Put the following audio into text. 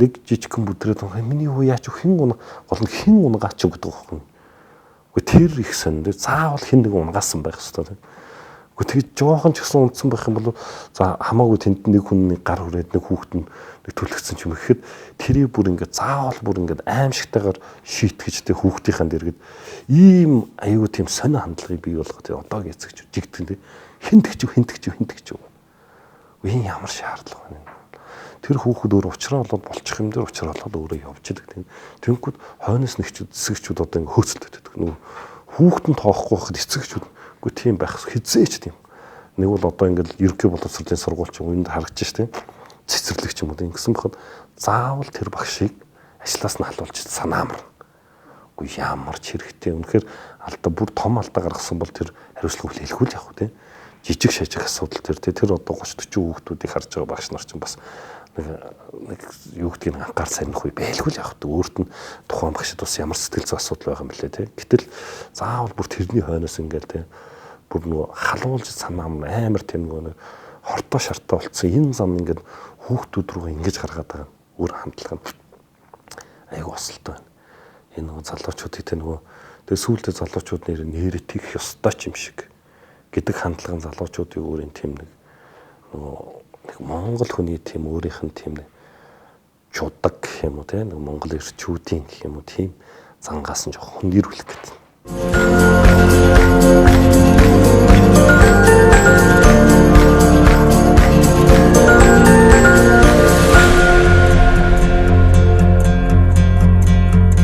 Нэг жижигхэн бүдрээд миний хүү яач хэн гол нь хэн унгаач гэдэг байхгүй. Үгүй тэр их сонь. Заавал хэн нэг унгаасан байх хэвээр. Үгүй тэгж жоохон ч гэсэн унтсан байх юм бол за хамаагүй тэнд нэг хүн нэг гар хүрээд нэг хүүхэд нь нэг түлхсэн ч юм гэхэд тэрийг бүр ингээд заавал бүр ингээд аимшигтайгаар шийтгэж тэ хүүхдийнхээ дэргэд ийм аюу тийм сонь хандлагыг бий болгох тэ одоогийн эцэгч жигдэн тэ хэн тэгч хэн тэгч хэн тэгч. Үгүй энэ ямар шаардлага вэ? Тэр хүүхэд өөр учраа болоод болчих юм дээр учраа болоод өөрөө явж идэг тийм. Тэнгүүд хойноос нэгчүүд эцэгчүүд одоо ингээ хөөцөлдөд байдаг. Нөгөө хүүхэд нь тоохгүй байхад эцэгчүүд үгүй тийм байх хизээч тийм. Нэг бол одоо ингээл ерөнхий боловсролын сургууль ч юм уу энд харагдаж ш тийм. Цэцэрлэг ч юм уу ингэсэн бахад заавал тэр багшийг ажлаас нь халуулж санаамарна. Үгүй ямар ч хэрэгтэй. Үнэхээр алдаа бүр том алдаа гаргасан бол тэр хариуцлага хүлээлгүй л явах тийм. Жижиг шажиг асуудал тэр тэр одоо 30 40 хүүхдүүдийг харж байгаа багш нар чинь бас нэг юу гэдгийг анхаар сарних үе байлгүй л явах вэ. Өөрт нь тухайн багшид бас ямар сэтгэл зүйн асуудал байгаа юм бэлээ те. Гэтэл заавал бүр тэрний хойноос ингээл те бүр нөгөө халуулж санаа амар тийм нөгөө нэг хортой шартай болцсон энэ зам ингээд хүүхдүүд рүү ингэж гаргаад байгаа юм. Өөр хандлага нь айгу осолтой байна. Энэ нөгөө залуучуудыг те нөгөө тэгээ сүүлдээ залуучууд нэр нэрээ тэгэх ёстой ч юм шиг гэдэг хандлага нь залуучуудын өөрийн тийм нэг нөгөө нэг монгол хүний тийм өөрийнх нь тийм нэг чудаг гэх юм уу те нэг монгол эрчүүдийн гэх юм уу тийм зангаас нь жоох хүндэрүүлэх гэдэг.